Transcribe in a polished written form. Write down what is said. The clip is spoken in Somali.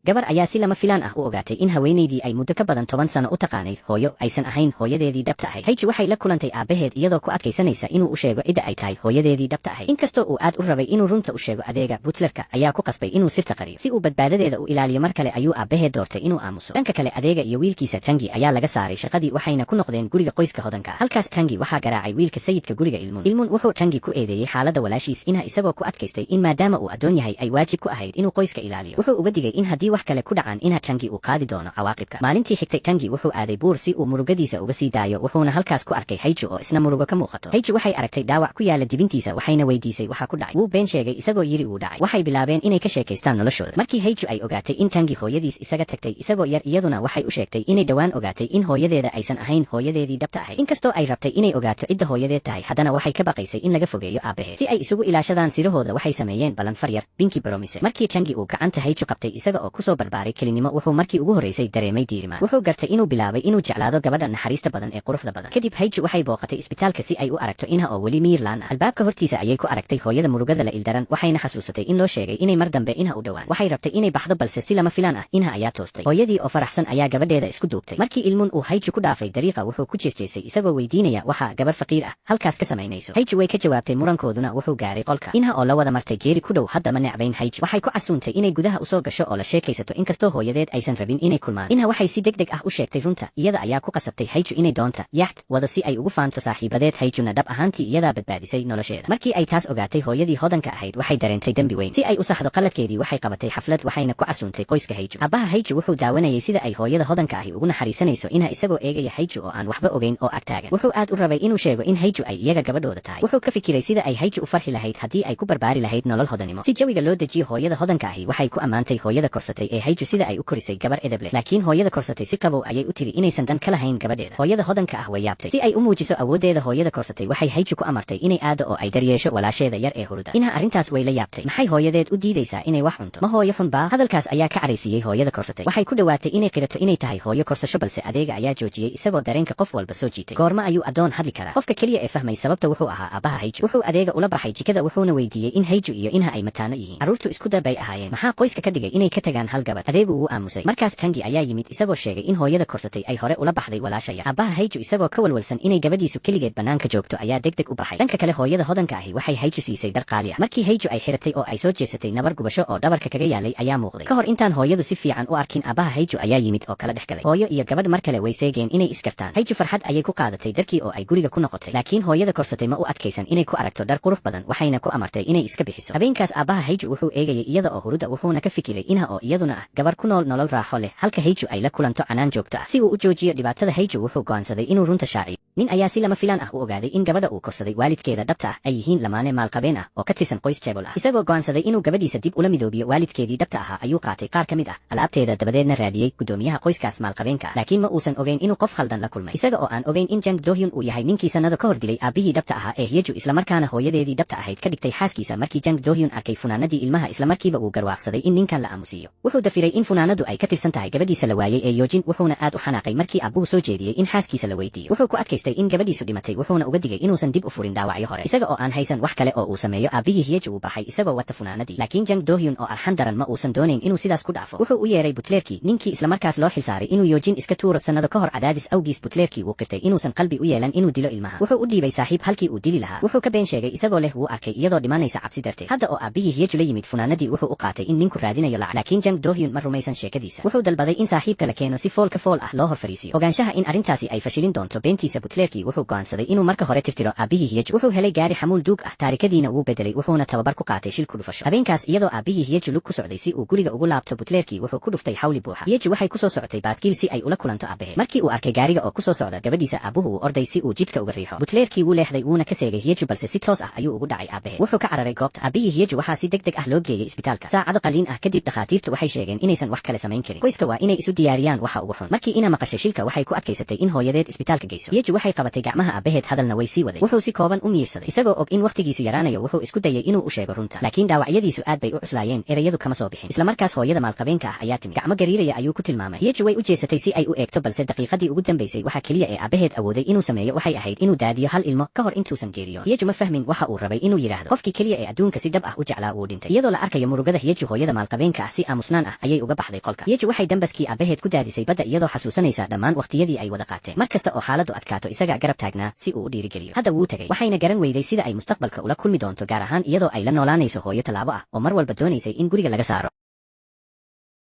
Gabar ayaa si lama filaan ah u ogaatay in haweenaydii ay muddo ka badan 10 sano u taqaanay hooyo aysan ahayn hooyadeedii dhabta ahayd. Hayji waxay la kulantay aabbaheed iyadoo ku adkaysanaysa inuu u sheego cidda ay tahay hooyadeedii dhabta ahayd. Inkastoo uu aad u rabay inuu runta u sheego, adeega butlerka ayaa ku qasbay inuu sirta qariyo si uu badbaadadeeda u ilaaliyo. Mar kale ayuu aabbaheed doortay inuu aamuso. Dhanka kale, adeega iyo wiilkiisa Tangi ayaa laga saaray shaqadii, waxayna ku noqdeen guriga qoyska hodanka ah. Halkaas Tangi waxaa garaacay wiilka sayidka guriga, Ilmun. Ilmun wuxuu Tangi ku eedeeyey xaaladda walaashiis Inha, isagoo ku adkaystay in maadaama uu addoon yahay ay waajib ku ahayd inuu qoyska ilaaliyo. Wuxuu uga digay in haddii wax kale ku dhacaan Inha, Tangi uu qaadi doono cawaaqibka. Maalintii xigtay, Tangi wuxuu aaday buur si uu murugadiisa uga sii daayo, wuxuuna halkaas ku arkay Hayju oo isna murugo ka muuqato. Hayju waxay aragtay dhaawac ku yaala dibintiisa, waxayna weydiisay waxa ku dhacay. Wuu been sheegay isagoo yiri wuu dhacay. Waxay bilaabeen inay ka sheekaystaan noloshooda. Markii Hayju ay ogaatay in Tangi hooyadiis isaga tagtay isagoo yar, iyaduna waxay u sheegtay inay dhowaan ogaatay in hooyadeeda aysan ahayn hooyadeedii dhabta ahayd. Inkastoo ay rabtay inay ogaato cidda hooyadeed tahay, haddana waxay ka baqaysay in laga fogeeyo aabaheed. Si ay isugu ilaashadaan sirahooda, waxay sameeyeen ballan far yar, pinky promise. Markii Tangi uu gacanta Hayju qabtay, isaga oo kusoo barbaaray kelinimo, wuxuu markii ugu horreysay dareemay diirimaan. Wuxuu gartay inuu bilaabay inuu jeclaado gabadha naxariista badan ee quruxda badan. Kadib Hayju waxay booqatay isbitaalka si ay u aragto Inha oo weli miyir laan ah. Albaabka hortiisa ayay ku aragtay hooyada murugada la ildaran, waxayna xasuusatay in loo sheegay inay mar dambe Inha u dhowaan. Waxay rabtay inay baxdo, balse si lama filaan ah Inha ayaa toostay. Hooyadii oo faraxsan ayaa gabadheeda isku duubtay. Markii Ilmun uu Hayju ku dhaafay dariiqa, wuxuu ku jeesjeesay isagoo weydiinaya waxa gabar faqiir ah halkaas ka samaynayso. Hayju way ka jawaabtay, murankooduna wuxuu gaaray qolka. Inha oo la wada martay geeri ku dhow hadda ma necbayn Hayju. Waxay ku casuuntay inay gudaha usoo gasho oo la sheekaysato, inkastoo hooyadeed aysan rabin inay kulmaan. Inha waxay si deg deg ah u sheegtay runta. Iyada ayaa ku qasabtay Hayju inay doonta yacht wado si ay ugu faanto saaxiibadeed. Hayjuna dhab ahaantii iyadaa badbaadisay nolosheeda. Markii ay taas ogaatay hooyadii hodanka ahayd, waxay dareentay dembi weyn. Si ay u saxdo qaladkeedii, waxay qabatay xaflad, waxayna ku casuuntay qoyska Hayju. Aabbaha Hayju wuxuu daawanayay sida ay hooyada hodanka ahi ugu naxariisanayso Inha, isagoo eegaya Hayju oo aan waxba ogeyn oo ag taagan. Wuxuu aad u rabay inuu sheego in Hayju ay iyaga gabadhooda tahay. Wuxuu ka fikiray sida ay Hayju u farxi lahayd haddii ay ku barbaari lahayd nolol hodanimo. Si jawiga loo dejiyo, hooyada hodanka ahi waxay ku ammaantay hooyada korsatay ee Hayju sida ay u korisay gabar edeb leh. Laakiin hooyada korsatay si qabow ayay u tiri inaysan dan ka lahayn gabadheeda. Hooyada hodanka ah way yaabtay. Si ay u muujiso awooddeeda, hooyada korsatay waxay Hayju ku amartay inay aado oo ay daryeesho walaasheeda yar ee huruda. Inha arrintaas way la yaabtay. Maxay hooyadeed u diidaysaa inay wax cunto? Ma hooyo xun baa? Hadalkaas ayaa ka caraysiiyey hooyada korsatay. Waxay ku dhowaatay inay qirato inay tahay hooyo korsasho, balse adeega ayaa joojiyey isagoo dareenka qof walba soo jiitay. Goorma ayuu addoon hadli karaa? Qofka keliya ee fahmay sababta wuxuu ahaa aabbaha Hayju. Wuxuu adeega ula baxay jikada, wuxuuna weydiiyey in Hayju iyo Inha ay mataano yihiin. Carruurtu isku da bay ahaayeen, maxaa qoyska ka dhigay inay ka tagaan hal gabadh? Adeegu wuu aamusay. Markaas Kangi ayaa yimid isagoo sheegay in hooyada korsatay ay hore ula baxday walaasha yar. Aabbaha Hayju, isagoo ka walwalsan inay gabadhiisu keligeed bannaanka joogto, ayaa deg deg u baxay. Dhanka kale, hooyada hodanka ahi waxay Hayju siisay dhar qaali ah. Markii Hayju ay xiratay oo ay soo jeesatay, nabar gubasho oo dhabarka kaga yaalay ayaa muuqday. Ka hor intaan hooyadu si fiican u arkin, aabbaha Hayju ayaa yimid oo kala dhex galay. Hooyo iyo gabadh mar kale way seegeen inay iskartaan. Hayju farxad ayay ku qaadatay dharkii oo ay guriga ku noqotay, laakiin hooyada korsatay ma u adkaysan inay ku aragto dhar qurux badan, waxayna ku amartay inay iska bixiso. Habeenkaas aabbaha Hayju wuxuu eegayay iyada oo huruda, wuxuuna ka fikiray Inha oo iyaduna ah gabar ku nool nolol raaxo leh, halka Hayju ay la kulanto canaan joogto ah. Si uu u joojiyo dhibaatada Hayju, wuxuu go'aansaday inuu runta shaaciyo. Nin ayaa si lama filaan ah u ogaaday in gabadha uu korsaday waalidkeeda dhabta ah ay yihiin lamaane maalqabeen ah oo ka tirsan qoys jebol ah. Isagoo go'aansaday inuu gabadhiisa dib ula midoobiyo waalidkeedii dhabta ahaa, ayuu qaatay qaar ka mid ah alaabteeda, dabadeedna raadiyey guddoomiyaha qoyskaas maalqabeenka ah. Laakiin ma uusan ogeyn inuu qof khaldan la kulmay, isaga oo aan ogeyn in Jang Dohyun uu yahay ninkii sannado ka hor dilay aabbihii dhabta ahaa ee Hyeju, islamarkaana hooyadeedii dhabta ahayd ka dhigtay xaaskiisa. Markii Jang Dohyun arkay funaanadii ilmaha, islamarkiiba uu garwaaqsaday in ninkan la aamusiiyo. Wuxuu dafiray in funaanadu ay ka tirsan tahay gabadhiisa la waayey ee Yoojin, wuxuuna aad u xanaaqay markii aabbuhu soo jeediyey in xaaskiisa la weydiiyo. Wuxuu ku adkaystay in gabadhiisu dhimatay, wuxuuna uga digay inuusan dib u furin dhaawacyo hore. Isaga oo aan haysan wax kale oo uu sameeyo, aabbihii Hyeju uu baxay isagoo wata funaanadii. Laakiin Jang Dohyun oo arxan daran ma uusan doonayn inuu sidaas ku dhaafo. Wuxuu u yeeray butleerkii, ninkii islamarkaas loo xilsaaray inuu Yoojin iska tuuro sannado ka hor. Cadaadis awgiis, butleerkii wuu qirtay inuusan qalbi u yeelan inuu dilo ilmaha. Wuxuu u dhiibay saaxiib halkii uu dili lahaa. Wuxuu ka been sheegay isagoo leh wuu arkay iyadoo dhimanaysa cabsi darteed. Hadda oo aabbihii Hyeju la yimid funaanadii, wuxuu u qaatay in ninku raadinayo lacag, laakiin Jang Dohyun ma rumaysan sheekadiisa. Wuxuu dalbaday in saaxiibka la keeno si fool ka fool ah loo hor fariisiyo. Ogaanshaha in arrintaasi ay fashilin doonto beentiisa, butleerkii wuxuu go'aansaday inuu marka hore tirtiro aabbihii Hyeju. Wuxuu helay gaari xamuul duug ah, taarikadiina wuu bedelay, wuxuuna tababar ku qaatay shil ku dhufasho. Habeenkaas, iyadoo aabbihii Hyeju lug ku socday si uu guriga ugu laabto, butleerkii wuxuu ku dhuftay xawli buuxa. Hyeju waxay kusoo socotay baaskiil si ay ula kulanto aabaheed. Markii uu arkay gaariga oo kusoo socda gabadhiisa, aabuhu wuu orday si uu jidka uga riixo. Butleerkii wuu leexday, wuuna ka seegay Hyeju, balse si toos ah ayuu ugu dhacay aabaheed. Wuxuu ka cararay goobta. Aabbihii Hyeju waxaa si deg deg ah loo geeyey isbitaalka. Saacado qaliin ah kadib, dhakhaatiirtu waxay sheegeen inaysan wax kale samayn karin. Qoyska waa inay isu diyaariyaan waxa ugu xun. Markii Ina maqashay shilka, waxay ku adkaysatay in hooyadeed isbitaalka geyso. Hyeju waxay qabatay gacmaha aabaheed, hadalna way sii waday. Wuxuu si kooban u miirsaday. Isagoo og in wakhtigiisu yaraanayo, wuxuu isku dayay inuu u sheego runta, laakiin dhaawacyadiisu aad bay u cuslaayeen, erayadu kama soo bixin. Isla markaas hooyada maalqabeenka ah ayaa timid. Gacmo gariiraya ayuu ku tilmaamay. Hyeju way u jeesatay si ay u eegto, balse daqiiqadii ugu dambaysay waxa keliya ee aabaheed awooday inuu sameeyo waxay ahayd inuu daadiyo hal ilmo ka hor intuusan geeriyoon. Hyeju ma fahmin waxa uu rabay inuu yidhaahdo. Qofkii keliya ee adduunka si dhab ah u jeclaa wuu dhintay. Iyadoo la arkayo murugada Hyeju, hooyada maalqabeenka ah si aamusnaan Aamusnaan ah ayay uga baxday qolka. Yeju waxay dambaskii aabaheed ku daadisay badda, iyadoo xasuusanaysa dhammaan waqtiyadii ay wada qaateen. Mar kasta oo xaaladdu adkaato, isagaa garab taagnaa si uu u dhiirigeliyo. Hadda wuu tegay, waxayna garan weyday sida ay mustaqbalka ula kulmi doonto, gaar ahaan iyadoo ay la noolaanayso hooyo tallaabo ah oo mar walba doonaysay in guriga laga saaro.